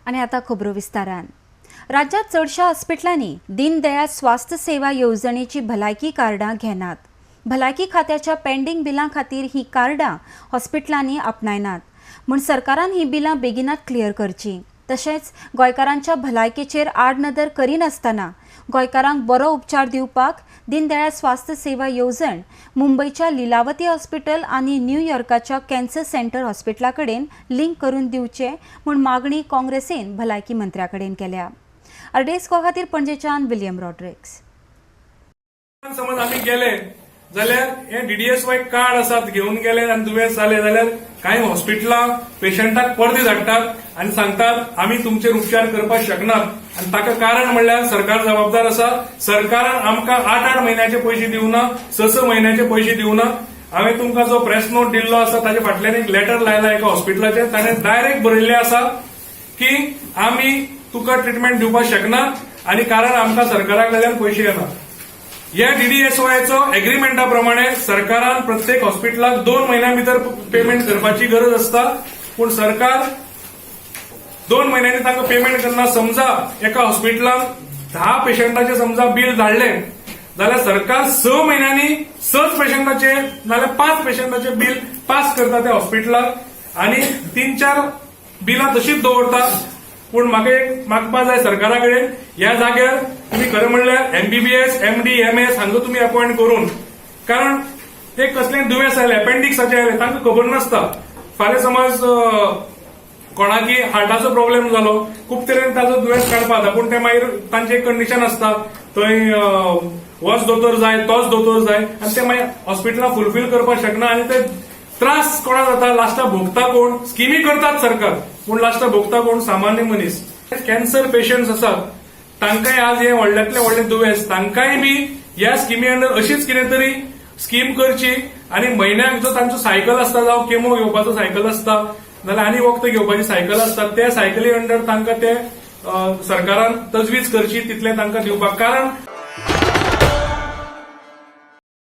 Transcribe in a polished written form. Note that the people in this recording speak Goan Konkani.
आनी आतां खबरो विस्तारान. राज्यांत चडश्या हॉस्पिटलांनी दीनदयाळ स्वास्थ्य सेवा येवजणेची भलायकी कार्डां घेनात. भलायकी खात्याच्या पेंडींग बिलां खातीर ही कार्डां हॉस्पिटलांनी आपणायनात म्हूण सरकारान ही बिलां बेगिनात क्लियर करचीं. तशेंच गोंयकारांच्या भलायकेचेर आडनदर करिनासतना गोंयकारांक बरो उपचार दिवपाक दीनदयाळ स्वास्थ्य सेवा येवजण मुंबयच्या लिलावती हॉस्पिटल आनी न्यूयॉर्काच्या कॅन्सर सेंटर हॉस्पिटला कडेन लिंक करून दिवचें म्हूण मागणी काँग्रेसीन भलायकी मंत्र्या कडेन केल्या. आरडीएस खातीर पणजेच्यान विलियम रॉड्रिक्स. समज आमी गेले जाल्यार हे डीडीएसवाय कार्ड आसात, घेवन गेले आनी दुयेंस जाले जाल्यार कांय हॉस्पिटलां पेशंटाक परते धाडटात आनी सांगतात, आमी तुमचेर उपचार करपाक शकनात. आनी ताका कारण म्हणल्यार सरकार जबाबदार आसा. सरकारान आमकां 8-8 म्हयन्याचे पयशे दिवना, 6-6 म्हयन्याचे पयशे दिवना. हांवें तुमकां जो प्रेस नोट दिल्लो आसा, ताचे फाटल्यान एक लेटर लायला एका हॉस्पिटलाचें. ताणें डायरेक्ट बरयल्लें आसा की आमी तुका ट्रिटमेंट दिवपाक शकना आनी कारण आमकां सरकारा कडल्यान पयशे येना. ह्या डीडीएसवायचो एग्रीमेंटा प्रमाणे सरकारान प्रत्येक हॉस्पिटलाक 2 म्हयन्या भितर पेमेंट करपाची गरज आसता, पूण सरकार 2 म्हयन्यांनी तांकां पेमेंट करना. समजा एका हॉस्पिटलान 10 पेशंटाचे समजा बील धाडले जाल्यार सरकार 6 म्हयन्यांनी सच पेशंटाचे नाल्यार पांच पेशंटाचे बील पास करता त्या हॉस्पिटलाक आनी तीन चार बिलां तशीच दवरता. पूण म्हाका एक मागपा जाय सरकारा कडेन, ह्या जाग्यार तुमी खरें म्हणल्यार एमबीबीएस, एमडी, एमएस हांकां तुमी अपॉयंट करून, कारण ते कसलें दुयेंस आयलें, अपेंडिक्साचें आयलें, तांकां खबर नासता. फाल्यां समज कोणाकी हार्टाचो प्रॉब्लेम जालो, खूब तरेन ताजो दुयेंस काडपा जाता, पूण ते मागीर तांचें एक कंडिशन आसता, थंय होच दोतोर जाय, तोच दोतोर जाय आनी ते मागीर हॉस्पिटलां फुलफील करपाक शकना. आनी ते त्रास कोणा जाता, लास्टाक भोगता कोण? स्किमी करतात सरकार, पूण लास्टाक भोगता कोण? सामान्य मनीस. कॅन्सर पेशंट्स आसात, तांकांय आज हे व्हडल्यांतले व्हडले दुयेंस, तांकांय बी ह्या स्किमी अंडर अशीच कितें तरी स्कीम करची आनी म्हयन्याक जो तांचो सायकल आसता, जावं केमो घेवपाचो सायकल आसता, नाल्यार आनी वखद घेवपाची सायकल आसता, त्या सायकली अंडर तांकां ते सरकारान तजवीज करची, तितलें तांकां दिवपाक, कारण